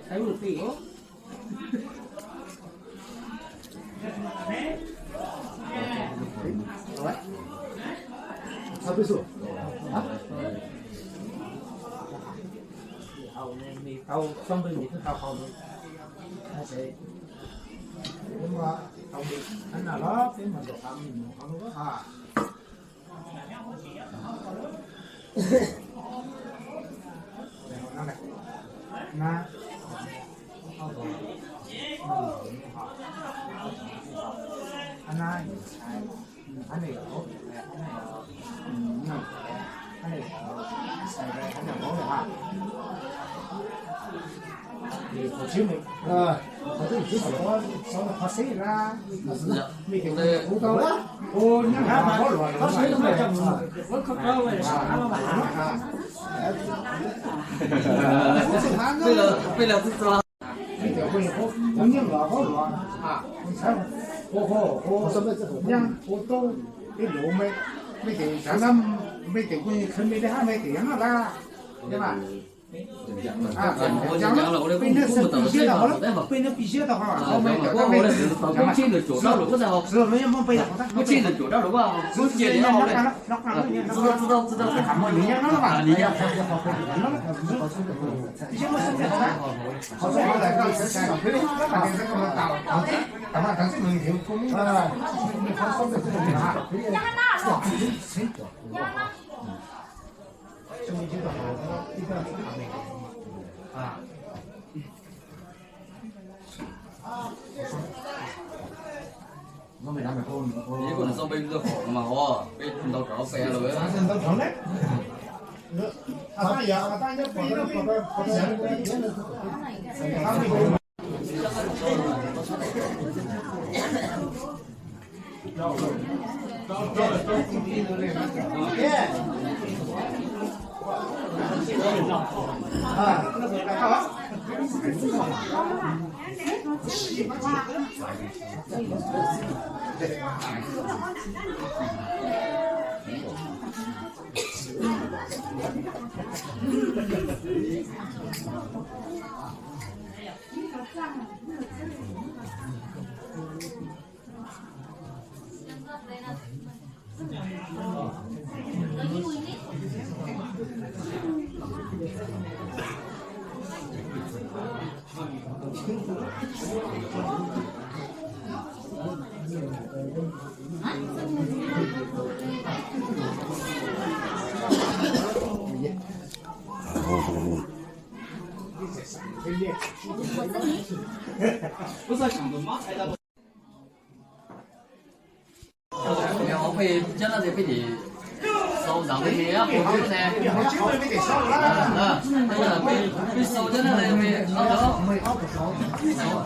Qhib lub twg os? Tau xyoo twg nws twb tau haus lawm. Peb muaj tau li qhab na los peb mus ntaus qhab mus haus lawm ha. Peb los kuv nyeej los hauv luag, kuv ntxhais, kuv ho, kuv nyab, kuv tub, peb los me, peb ces tsav nab, peb ces kuv khwv me li hab me ces yog noj lawm, peb nab pib siab tau hauv, peb nab pib siab tau hauv, Ib kuj nws xauj peb lub hom mas hov peb ntau rov peb lawm. Peb cab nab peb ces xau ntawd peb me ab pus ne. Peb xau cab nab me ob ntawd.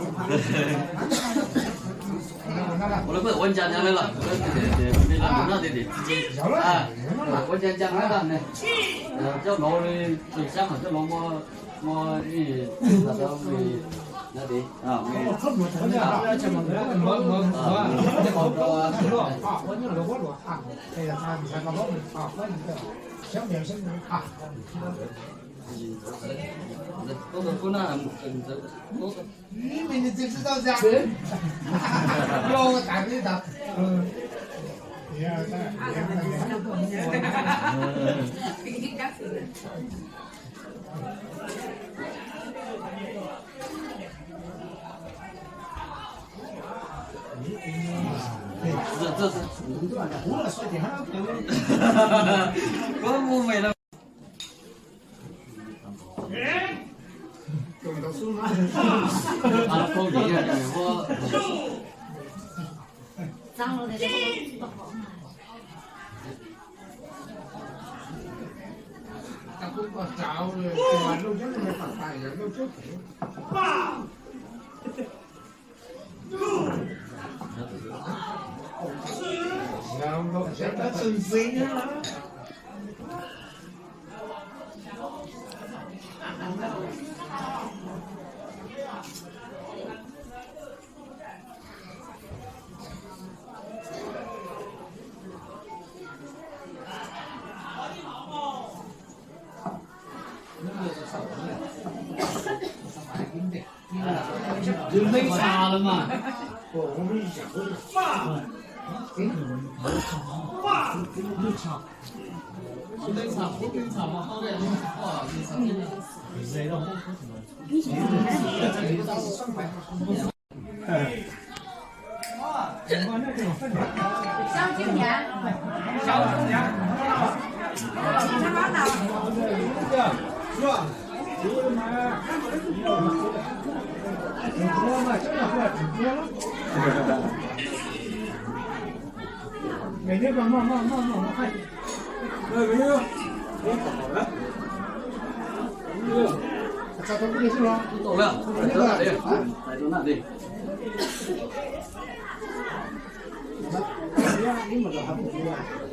Ua lawv peb ua ncas ncas lawm, ua ncas ncas lawm ne. Coj lov li, coj lov muaj, muaj ib, Yus leej tsa lawm mas. Leej tsa, leej tsa mas tau le.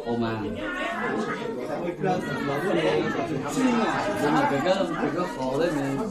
Ua mas, pem koj, pem koj qhov lawm ne.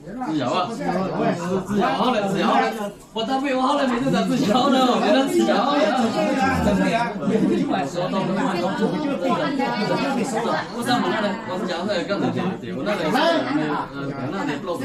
Txiv Yawm, txiv Yawm hauj lwm, txiv Yawm hauj lwm. Puas tau peb ua hauj lwm me tub tas txiv Yawm hauj lwm, me tub txiv Yawm hauj lwm. Ua tau mus no, ua txiv Yawm hauj lwm, koj tus txiv Yawm ua no, no ne plaub.